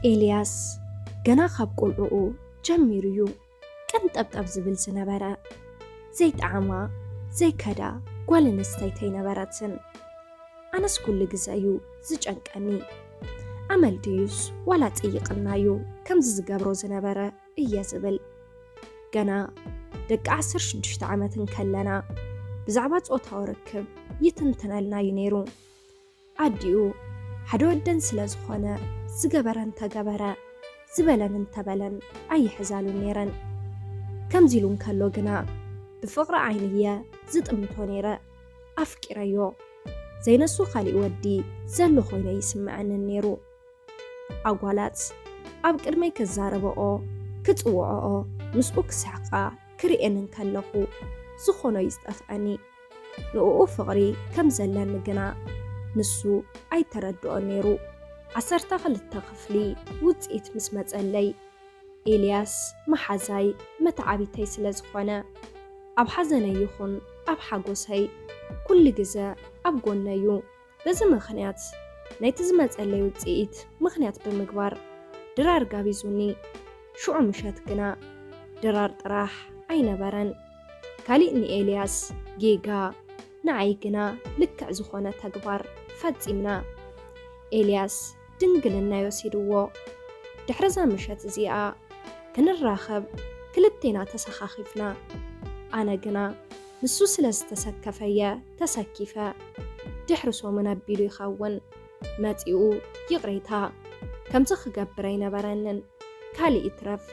ኤልያስ ገና ካብ ቁልዕኡ ጀሚሩ እዩ ቅንጠብጠብ ዝብል ዝነበረ። ዘይጠዓማ ዘይከዳ ጓል ኣንስተይቲ ኣይነበረትን። ኣነስ ኩሉ ግዘ እዩ ዝጨንቀኒ። ኣመል ድዩስ ዋላ ጥይቕና እዩ ከምዚ ዝገብሮ ዝነበረ እየ ዝብል። ገና ደቂ ዓሰርተ ሽዱሽተ ዓመት እንከለና ብዛዕባ ጾታዊ ርክብ ይትንትነልና እዩ ነይሩ። ኣዲኡ ሓደ ወደን ስለ ዝኾነ ዝገበረ እንተገበረ ዝበለን እንተበለን ኣይሕዛሉን ነይረን። ከምዚ ኢሉ እንከሎ ግና ብፍቕሪ ዓይኒ እየ ዝጥምቶ ነይረ። ኣፍቂረዮ። ዘይነሱ ካሊእ ወዲ ዘሎ ኮይነ ይስምዐንን ነይሩ። ኣጓላት ኣብ ቅድመይ ክዛረበኦ ክጽውዖኦ ምስኡ ክስሕቃ ክርእየን እንከለኹ ዝኾኖ እዩ ዝጠፍኣኒ። ንእኡ ፍቕሪ ከም ዘለኒ ግና ንሱ ኣይተረድኦን ነይሩ። ዓሰርተ ክልተ ክፍሊ ውጽኢት ምስ መጸለይ ኤልያስ መሓዛይ መተዓቢተይ ስለ ዝኾነ ኣብ ሓዘነይ ይኹን ኣብ ሓጎሰይ ኩሉ ግዘ ኣብ ጎነይ እዩ። በዚ ምኽንያት ናይቲ ዝመጸለይ ውጽኢት ምኽንያት ብምግባር ድራር ጋቢዙኒ። ሽዑ ምሸት ግና ድራር ጥራሕ ኣይነበረን። ካሊእ ንኤልያስ ጌጋ ንዓይ ግና ልክዕ ዝኾነ ተግባር ፈጺምና። ኤልያስ ድንግልናይ ወሲድዎ። ድሕሪ እዛ ምሸት እዚኣ ክንራኸብ ክልቴና ተሰኻኺፍና። ኣነ ግና ንሱ ስለ ዝተሰከፈየ ተሰኪፈ። ድሕሪ ሰሙን ኣቢሉ ይኸውን መጺኡ ይቕሬታ። ከምዚ ክገብር ኣይነበረንን። ካልእ ይትረፍ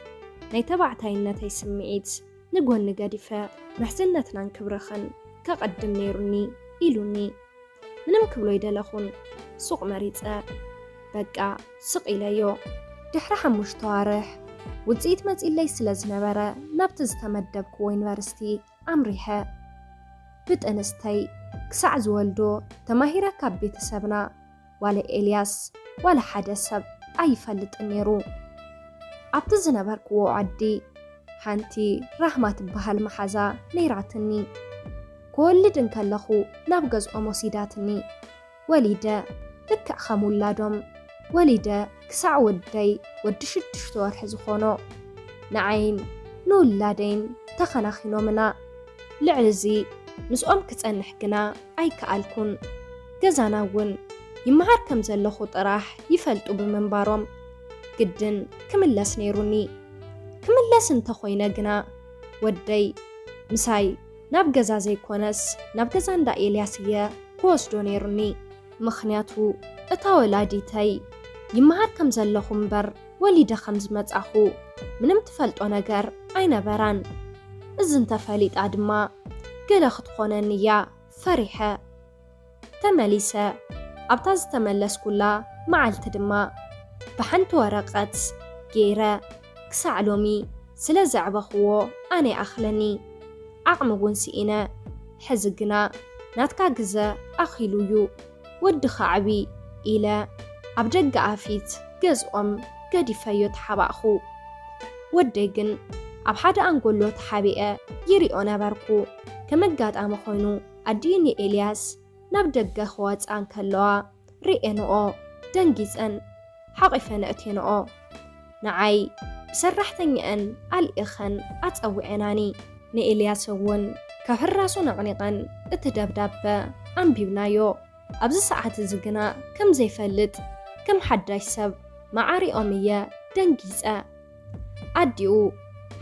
ናይ ተባዕታይነተይ ስምዒት ንጎኒ ገዲፈ ምሕዝነትናን ክብርኽን ከቐድም ነይሩኒ ኢሉኒ። ምንም ክብሎ ኣይደለኹን። ሱቕ መሪጸ። በቃ ስቕ ኢለዮ። ድሕሪ ሓሙሽተ ኣዋርሕ ውጽኢት መጺለይ ስለ ዝነበረ ናብቲ ዝተመደብክዎ ዩኒቨርሲቲ ኣምሪሐ። ብጥንስተይ ክሳዕ ዝወልዶ ተማሂረ ካብ ቤተሰብና ዋላ ኤልያስ ዋላ ሓደ ሰብ ኣይፈልጥን ነይሩ። ኣብቲ ዝነበርክዎ ዓዲ ሓንቲ ራህማ ትበሃል መሓዛ ነይራትኒ። ክወልድ እንከለኹ ናብ ገዝኦም ወሲዳትኒ። ወሊደ ልክዕ ከም ውላዶም ወሊደ ክሳዕ ወደይ ወዲ ሽዱሽተ ወርሒ ዝኾኖ ንዓይን ንውላደይን ተኸናኺኖምና። ልዕሊ እዚ ምስኦም ክጸንሕ ግና ኣይከኣልኩን። ገዛና እውን ይመሃር ከም ዘለኹ ጥራሕ ይፈልጡ ብምንባሮም ግድን ክምለስ ነይሩኒ። ክምለስ እንተኾይነ ግና ወደይ ምሳይ ናብ ገዛ ዘይኮነስ ናብ ገዛ እንዳ ኤልያስ እየ ክወስዶ ነይሩኒ። ምኽንያቱ እታ ወላዲተይ ይመሃር ከም ዘለኹ እምበር ወሊደ ከም ዝመጻኹ ምንም ትፈልጦ ነገር ኣይነበራን። እዚ እንተፈሊጣ ድማ ገለ ክትኾነኒ እያ ፈሪሐ። ተመሊሰ ኣብታ ዝተመለስኩላ መዓልቲ ድማ ብሓንቲ ወረቐት ገይረ ክሳዕ ሎሚ ስለ ዘዕበኽዎ ኣነ ይኣኽለኒ። ዓቕሚ እውን ስኢነ። ሕዚ ግና ናትካ ግዘ ኣኺሉ እዩ፣ ወድኻ ዓቢ ኢለ ኣብ ደገ ኣፊት ገዝኦም ገዲፈዮ ተሓባእኹ። ወደይ ግን ኣብ ሓደ ኣንጎሎ ተሓቢኤ ይሪኦ ነበርኩ። ከም ኣጋጣሚ ኮይኑ ኣዲኡ ንኤልያስ ናብ ደገ ክወጻ እንከለዋ ርእየንኦ ደንጊጸን ሓቒፈን ኣእትየንኦ። ንዓይ ብሰራሕተኛኣን ኣልኢኸን ኣጸዊዐናኒ። ንኤልያስ እውን ካብ ሕራሱ ነቕኒቐን እቲ ደብዳበ ኣንቢብናዮ። ኣብዚ ሰዓት እዚ ግና ከም ዘይፈልጥ ከም ሓዳሽ ሰብ መዓሪኦም እየ ደንጊጸ። ኣዲኡ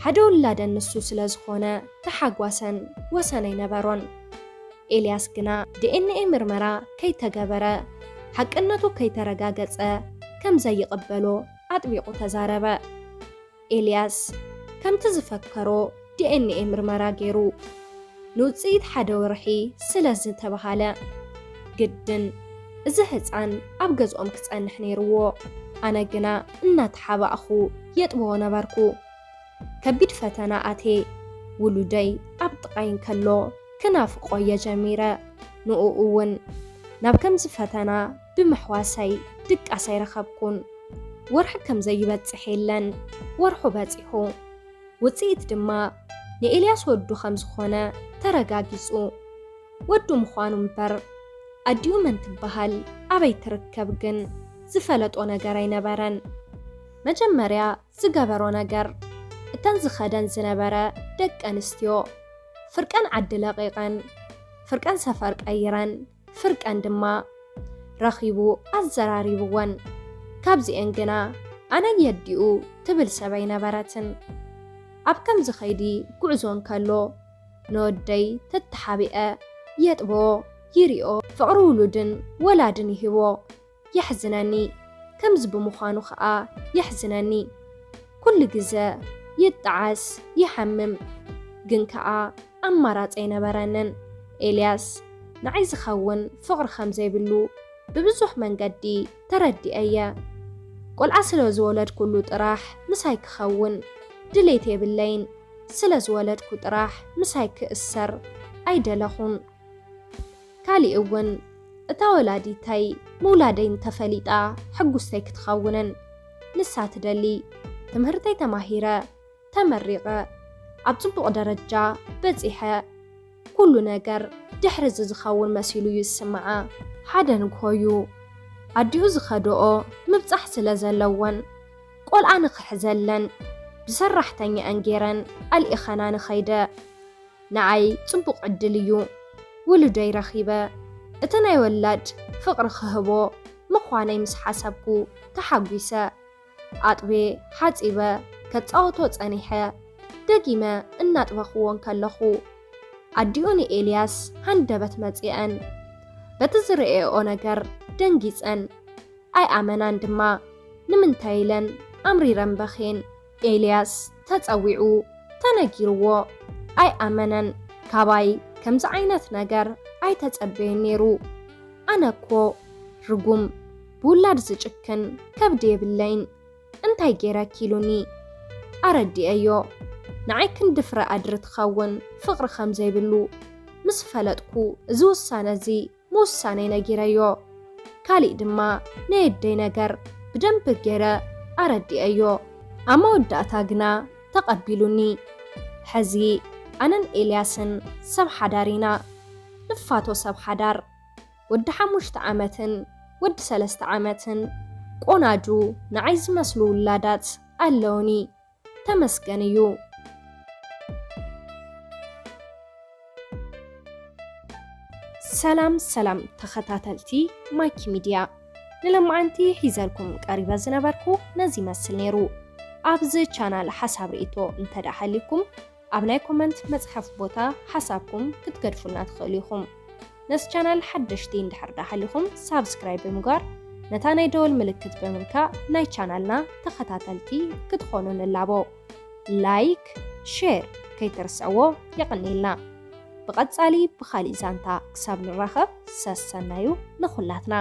ሓደ ውላደን ንሱ ስለ ዝኾነ ተሓጓሰን ወሰን ኣይነበሮን። ኤልያስ ግና ዲ ኤን ኤ ምርመራ ከይተገበረ ሓቅነቱ ከይተረጋገጸ ከም ዘይቕበሎ ኣጥቢቑ ተዛረበ። ኤልያስ ከምቲ ዝፈከሮ ዲ ኤን ኤ ምርመራ ገይሩ ንውጽኢት ሓደ ወርሒ ስለ ዝተባሃለ ግድን እዚ ህጻን ኣብ ገዝኦም ክጸንሕ ነይርዎ። ኣነ ግና እናተሓባእኹ የጥብዎ ነበርኩ። ከቢድ ፈተና ኣትየ። ውሉደይ ኣብ ጥቓይ እንከሎ ክናፍቆ እየ ጀሚረ። ንእኡ እውን ናብ ከምዚ ፈተና ብምሕዋሰይ ድቃስ ኣይረኸብኩን። ወርሒ ከም ዘይበጽሕ የለን፣ ወርሑ በጺሑ። ውጽኢት ድማ ንኤልያስ ወዱ ከም ዝኾነ ተረጋጊጹ። ወዱ ምዃኑ እምበር ኣዲኡ መን ትበሃል ኣበይ ትርከብ ግን ዝፈለጦ ነገር ኣይነበረን። መጀመርያ ዝገበሮ ነገር፣ እተን ዝኸደን ዝነበረ ደቂ ኣንስትዮ ፍርቀን ዓዲ ለቒቐን፣ ፍርቀን ሰፈር ቀይረን፣ ፍርቀን ድማ ረኺቡ ኣዘራሪብወን። ካብዚኤን ግና ኣነ የዲኡ ትብል ሰብ ኣይነበረትን። ኣብ ከምዚ ኸይዲ ጉዕዞ እንከሎ፣ ንወደይ ተተሓቢአ የጥቦ፣ ይሪኦ፣ ፍቕሪ ውሉድን ወላድን ይህቦ። የሕዝነኒ። ከምዚ ብምዃኑ ኸኣ የሕዝነኒ። ኩሉ ግዘ ይጠዓስ፣ ይሓምም፣ ግን ከኣ ኣማራጺ ኣይነበረንን። ኤልያስ ንዓይ ዝኸውን ፍቕሪ ከም ዘይብሉ ብብዙሕ መንገዲ ተረዲኤ እየ። ቆልዓ ስለ ዝወለድኩሉ ጥራሕ ምሳይ ክኸውን ድሌት የብለይን። ስለ ዝወለድኩ ጥራሕ ምሳይ ክእሰር ኣይደለኹን። ካሊእ እውን፣ እታ ወላዲተይ ምውላደይ እንተፈሊጣ ሕጉስተይ ክትኸውንን ንሳ ትደሊ። ትምህርተይ ተማሂረ፣ ተመሪቐ፣ ኣብ ጽቡቕ ደረጃ በጺሐ፣ ኩሉ ነገር ድሕሪ እዚ ዝኸውን መሲሉ እዩ ዝስምዓ። ሓደ ንግሆ እዩ ኣዲኡ ዝኸድኦ ምብጻሕ ስለ ዘለወን፣ ቆልዓ ንኽሕዘለን ብሰራሕተኛኣን ገይረን ኣልኢኸና ንኸይደ። ንዓይ ጽቡቕ ዕድል እዩ። ውሉደይ ረኺበ፣ እቲ ናይ ወላድ ፍቕሪ ክህቦ ምዃነይ ምስ ሓሰብኩ ተሓጒሰ። ኣጥቤ፣ ሓጺበ፣ ከጻወቶ ጸኒሐ፣ ደጊመ እናጥበኽዎ እንከለኹ፣ ኣዲኡ ንኤልያስ ሃንደበት መጺአን። በቲ ዝረኣየኦ ነገር ደንጊጸን። ኣይኣመናን ድማ። ንምንታይ ኢለን ኣምሪረን በኽየን። ኤልያስ ተጸዊዑ፣ ተነጊርዎ፣ ኣይኣመነን። ካባይ ከምዚ ዓይነት ነገር ኣይተጸበየን ነይሩ። ኣነ እኮ ርጉም፣ ብውላድ ዝጭክን ከብዲ የብለይን። እንታይ ገይረኪ ኢሉኒ። ኣረዲኤዮ። ንዓይ ክንዲ ፍረ ኣድሪ ትኸውን ፍቕሪ ከም ዘይብሉ ምስ ፈለጥኩ፣ እዚ ውሳነ እዚ ምውሳነይ ነጊረዮ። ካሊእ ድማ ናይ ኣደይ ነገር ብደንቢ ገይረ ኣረዲኤዮ። ኣብ መወዳእታ ግና ተቐቢሉኒ። ሕዚ ኣነን ኤልያስን ሰብ ሓዳር ኢና። ንፋቶ ሰብ ሓዳር። ወዲ ሓሙሽተ ዓመትን ወዲ ሰለስተ ዓመትን ቆናጁ ንዓይ ዝመስሉ ውላዳት ኣለውኒ። ተመስገን እዩ። ሰላም ሰላም ተኸታተልቲ ማይኪ ሚድያ፣ ንለማዓንቲ ሒዘልኩም ቀሪበ ዝነበርኩ ነዚ ይመስል ነይሩ። ኣብዚ ቻናል ሓሳብ ርእይቶ እንተ ደኣ ሃልዩኩም፣ ኣብ ናይ ኮመንት መጽሐፍ ቦታ ሓሳብኩም ክትገድፉልና ትኽእሉ ኢኹም። ነዚ ቻናል ሓደሽቲ እንድሕር ደኣ ሃሊኹም፣ ሳብስክራይብ ብምግባር ነታ ናይ ደወል ምልክት ብምንካእ ናይ ቻናልና ተኸታተልቲ ክትኾኑ ንላቦ። ላይክ፣ ሼር ከይትርስዕዎ። የቐንየልና። ብቐጻሊ ብኻሊእ ዛንታ ክሳብ ንራኸብ ሰሰናዩ ንኹላትና።